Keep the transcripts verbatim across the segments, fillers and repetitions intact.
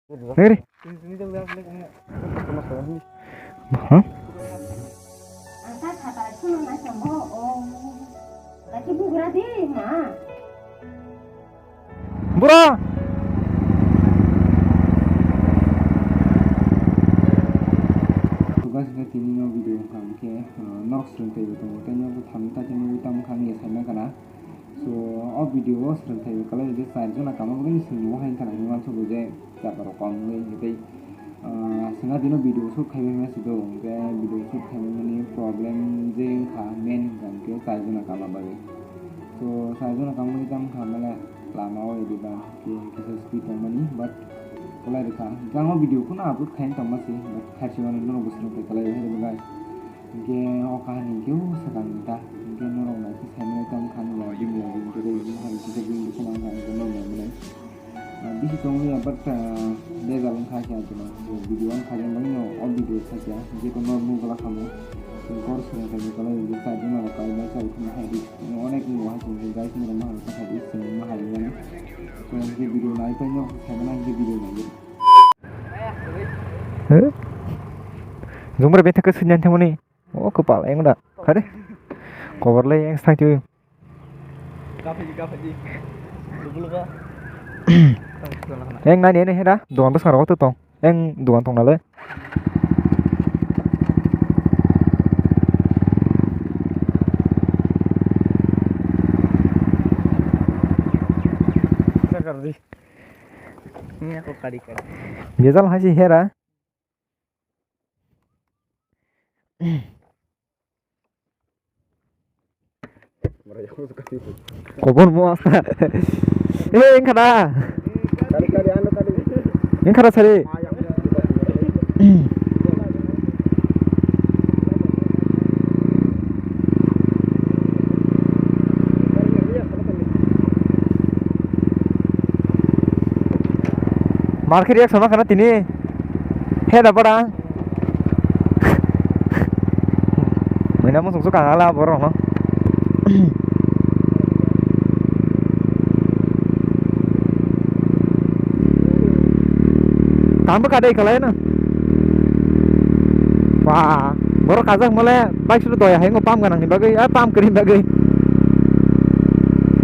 Nere. Huh? Bro. Guys, hwnkhe tini no video wngkha hwnkhe, uh, nok swrwngtwi bo tongo, tei nok bwthang ta tini ui tamo kha wngya saimang kana. So, o video o swrwngthai kwlai je char jona kama bagwi swrwngmo hai wngkha nang hwnwi uansukgo je jaga rok kom wngwi hwnkhe tei, ah, swngna dino video shoot khaiwi hwnwi swido hwnkhe video shoot khaimani problem je wngkha main hwnkha hwnkhe char jona kama bagwi. So, char jona kama bagwi tamo kha mane lama o ediba kisa speed tongmani but kwlai rwkha hwnkhe ang o video phano upload khaina tongma se but khachi mani norok bo swrwngthai kwlai hai rwkha. Hingke o kahani hingke o swkang ni ta, hingke norok naikhe saimano tamo kha nini bini logi hingke tei bini hai kisa bini bwkhano ang kha hingke norok naimani. Ah, bisi tongwi ya, but, ah, bejal wngkha khe ang tino. Video ang khaijak bagwi no o video khaikha, hingke to norok nukla khamu. Hingke kor swrwng khaikha kwlai hingke chajak norok kaibai chai kheno hai ri. Onek wngwi hai chwng guys norok ma hai kha hai ri, chwng ma hai ri mani. Hingke video naipai norok saimano hingke video naiwi. He? Jumra bethak ke sinyan thamani. O kwpal eng da. Hare. Kobor le eng sang twi. Kaphai, kaphai. Lugu lugu. Eng nani ene hera. Dogan bwskango to tong. Eng dogan tong nale. Ini aku kari kari. Biasa lah sih hera. Kobor mo asta. Eh, engkha da. Engkha da sari. Market reaction ma khana tini. He da bada. Mena mo sungsu kangala borok no. Tambo kadai kalai na. Wah, borok kajak mole bike suru toya hai ngo pam ganang ni bagwi, ah, pam kri bagwi.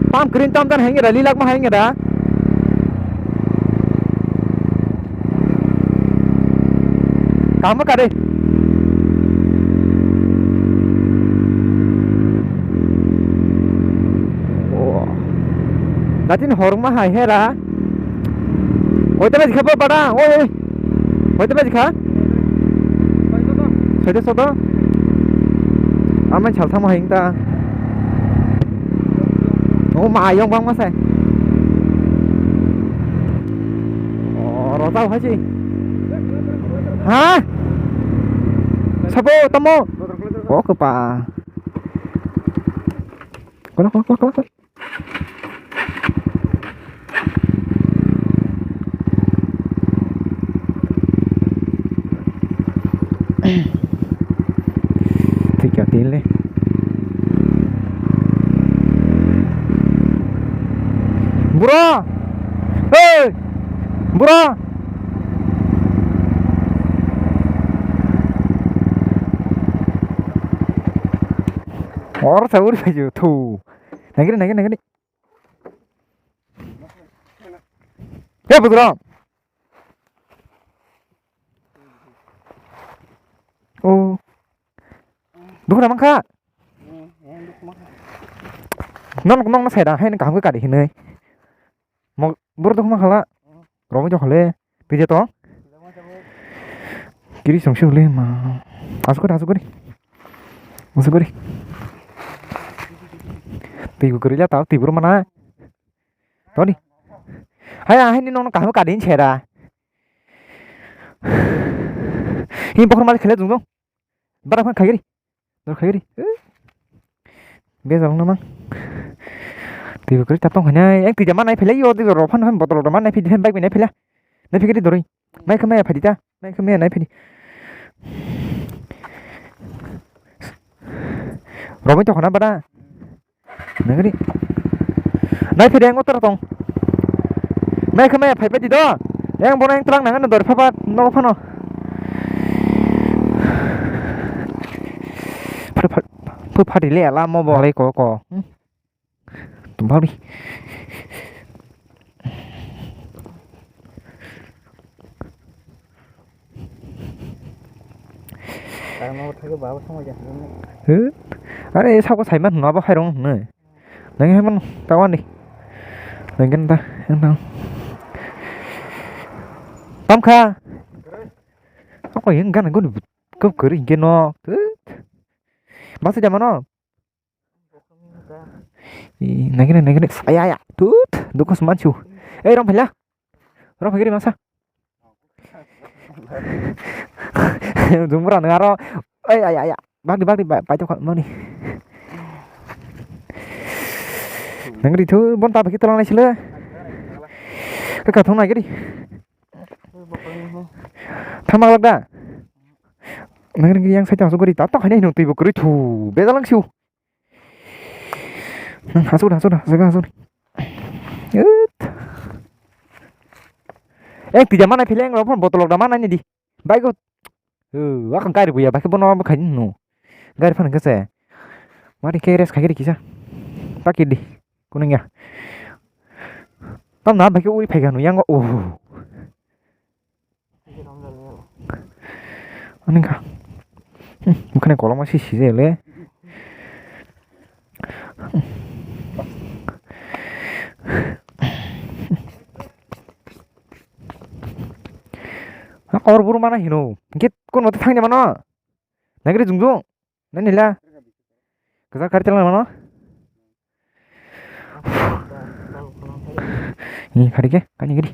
Pam kri tam tan hai ngi da, lilak ma hai ngi da. Kamo kare. Oh. Natin horma hai hera. Hoite ba dikha bada. Oi, oi. Hoite ba dikha. Soite soto. Amai chal thamo hai ta. Oh, ma ayong bang masai. Oh, rota hai si. Ha? Sabo tamo. Oh, kepa. Kono, kono, kono, kono. Thik ya, tin le. Bro! Hey! Bro! Or sa uri phaiju thu. Nagiri, nagiri, nagiri. Hey, Budram. Oh. Dukhu na mangkha? Non, non sai da, hai kaham khe kari hinai. Mo, bor dukhu mangkhala. Romwi jokha le. Pide to? Kiri songsi hole ma. Asukori, asukori. Asukori. Twi bo kwrwi la tao, twi bo mana. Toni. Hai, hai ni nong kaham kari sera. Hi bokhor malik khele dungdung. Bara phan khaigiri. Dor khaigiri. Bejal no mang. Twi kwrwi ta tong khanya. Ek twi jama nai philai yo, twi ro phan phan botol ro ma nai philai, bike nai philai. Nai philai doroi. Nai khamaya phadi ta. Nai khamaya nai phadi. Romwi to khana bada. Nagri. Nai phede ang otra tong. Nai khe maya phai phai di do. Yang bono yang tlang nang ano dor phapa nogo phano. Phari phari phari le ala mo bo lai ko ko. Hmm? Tum phari. Tang nogo thaigo babo somoi ya. He? Are sabo saiman hwnwi abo khairok hwnwi. Nang he man tawani. Nang gen ta, nang. Tamkha. Ako yang gan goni kop kori hingke no. Basa jama no. Nang gen nang gen. Aya aya. Tut. Dukos manchu. Eh rom phela. Rom phegri masa. Jumra nang aro. Aya aya aya. Bagdi bagdi bai tok mani. Nang ri thu bon ta bagi tolang lai sile. Ka ka thong nai gari. Thamak lak da. Nang ri yang sai ta so gari ta to khainai no twi bo kwrwi thu. Bejalang siu. Hasuk hasuk hasuk hasuk. Ek tija mana phileng ro phon botolok da mana ni di. Bai ko. Wa kang kari buya bai bono khai no. Gari phan kese. Mari ke res khai kisa. Paki di. Kuning ya. Tam na bai ke uri phai ganu yang. Oh. Ani kha. Bukhane koloma si si le. Kor buru mana hino. Git kun mate thangni mano. Nagri jung jung. Nani la? Kaza kari telang mano? Ni khari ke, kani giri.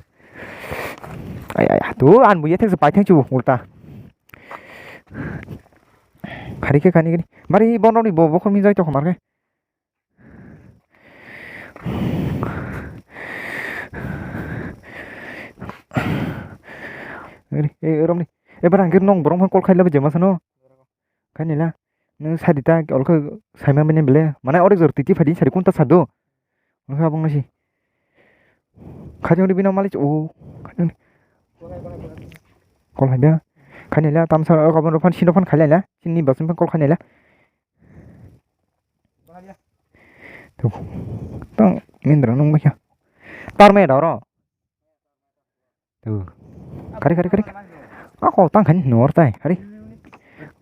Ay, ay, tu an buya thek sepai thek chu ulta. Khari ke, kani giri. Mari bon roni bo, bo khon mi jai to khomar ke. Giri, eh, rom ni. Eh, barang giri nong borong phone call khai labi jema sano. Khainila, nung sadi ta, olkha saima mene bele, mana orek jor titi phadi sari kunta sado. Olkha abang nasi. Khajong ri bina malik, oh, khajong. Call hai bia. Khainila, tam sa, ok, abang ro phan, sino phan khailai la, sini basun phan call khainila. Tu. Tang, mindra nung baikha. Tar me da ro. Tu. Kari, kari, kari. Ako tang khan nuar tai. Kari.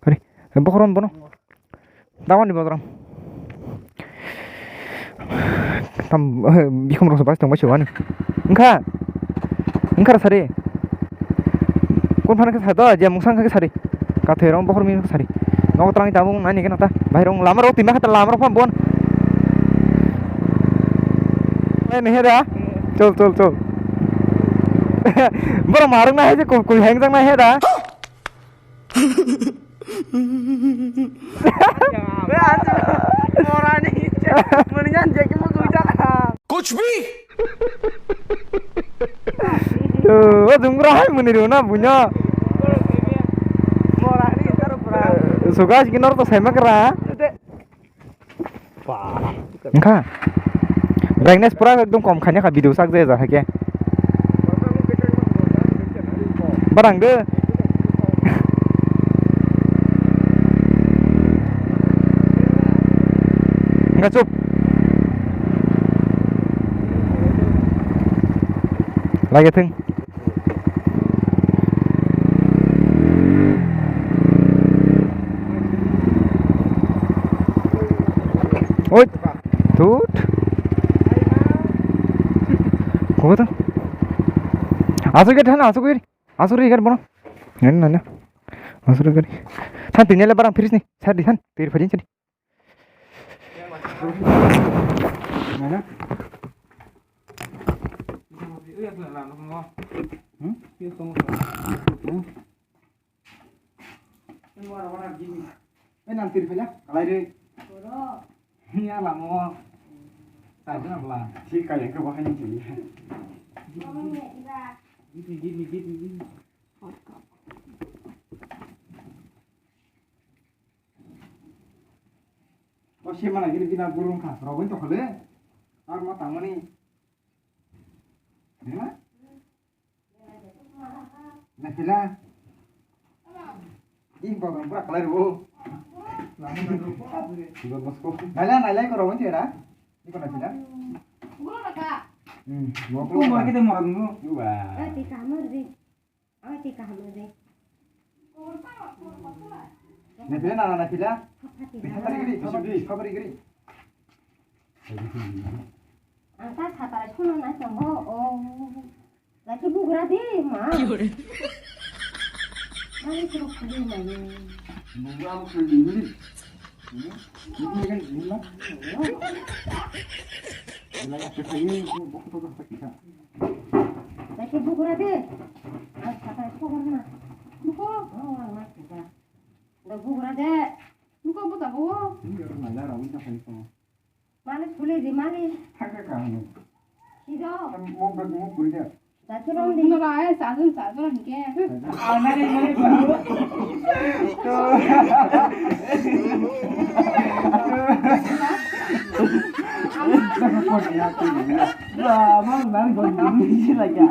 Kari. Bokorom bono. Dawan di bokorom. Tam, eh, bikhum rasa bas tong basi wani. Engka. Engka sari. Kon phana ke sado, je mungsang ke sari. Kathoi rong bokhor mi sari. Nok trang tabung nani ke nata. Bahai rong lama rok tima kata lama rok pam bon. Eh, mehe da. Chol, chol, chol. Boro marung na hai je kul, kul heng jang na he da. Morani. Mendingan je ke mau kuda. Kuch bhi. Oh, jumra hai muni runa bunya. Suka sih kinor to semak ra. Engkha. Brightness pura ekdom kom khanya kha video sak je ja hake. Barang de. Engkha chup. Lagi thing. Oi, tut. Kobo to? Asuk ya thana, asuk ya. Asuk ya bono. Nani nani. Asuk ya. Than tini le barang fridge ni. Sar di than. Tir fridge ni. Eh, nang tiri phaila, kalai re. Ni alamo. Tadi apa? Si kaya ke bahaya ni. Give me, give me, give me, give me. O si mana gini bina burung kha, rogin to khale. Ar ma tangmani. Ni ma? Pila. Ih, bawa pura kalai ro. Naila, naila, kau rawan tiada. Ini kau naila. Hmm, mau Kau mau keluar. Kita mau dulu. Dua. Eh, tiga hamur deh. Oh, tiga hamur deh. Naila, naila, naila. Apa tiga? Sabar giri, sabar giri, sabar giri. Ang ta satara sono na tongo, oh. Laki bugra de, ma. Ki hore? Mani kuro khuli ma ye. Bugra mo khuli ni. Hmm? Ini kan ini lah. Lagi apa ini? Buku tuh apa kita? Laki bugra de. Ang satara sono na. Buku? Oh, ang mas kita. Da bugra de. Buku apa tahu? Ini orang malah rawin tak kali sama. Mali suli di mali. Hakka kaham. Sido. Mo bag mo puri da. Dati rom di. Nora ai sajun sajun hingke. Ana ni mo. To. Ba, mo nang gon di sila kya.